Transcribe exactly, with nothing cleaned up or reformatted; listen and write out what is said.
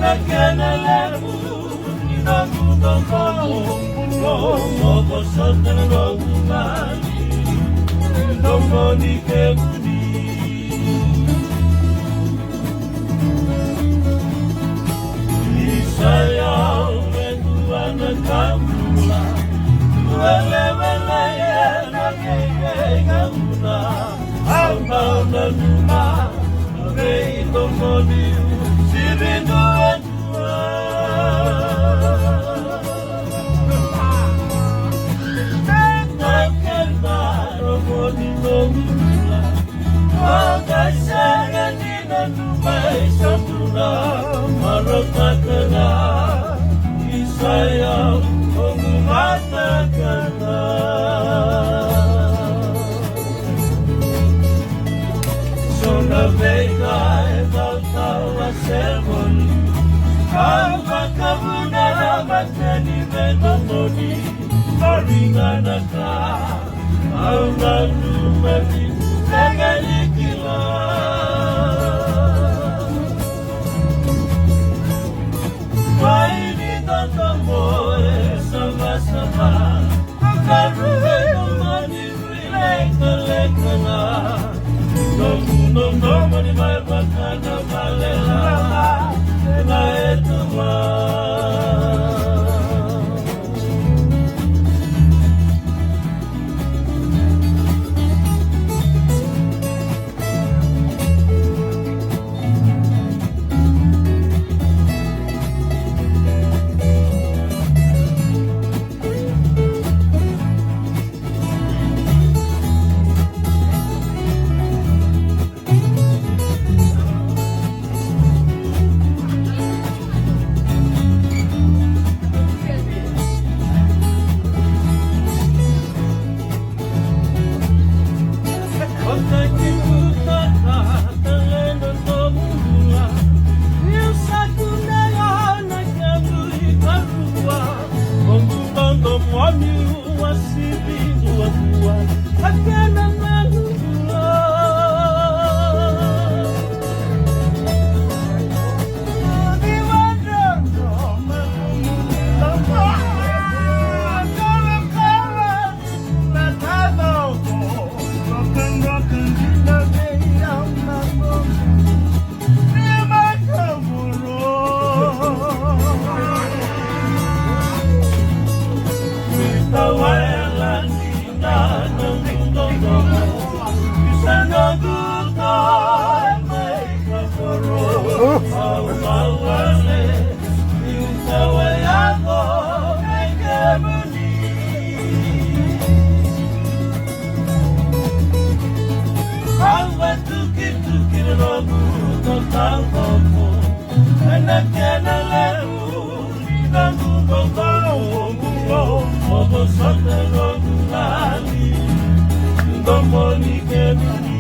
Na kena levu ni noqu domo, mo vosota na noqu mani, domo ni kemuni. Ni sa yau e dua na kabula, welewele ena veiveigauna, au dau nanuma na veidomoni, sivia dua e dua. Na kena nomuni nomula, au qai sega ni nanuma e sa tu na marautaka na Isaya, noqu matakana. So na veika e tautauvata se moni, au vakavuna na mateni me nomuni. Fariganaka, au nanuma ni sega ni kila. Mai ni dodomo e savasava, karu e nomuni. Lekalekana, noqu dodomo ni mai vaka na vale lala, na etuma. Ena kena levu ni noqu dodomo, mo vosota noqu mani, domoni kemuni.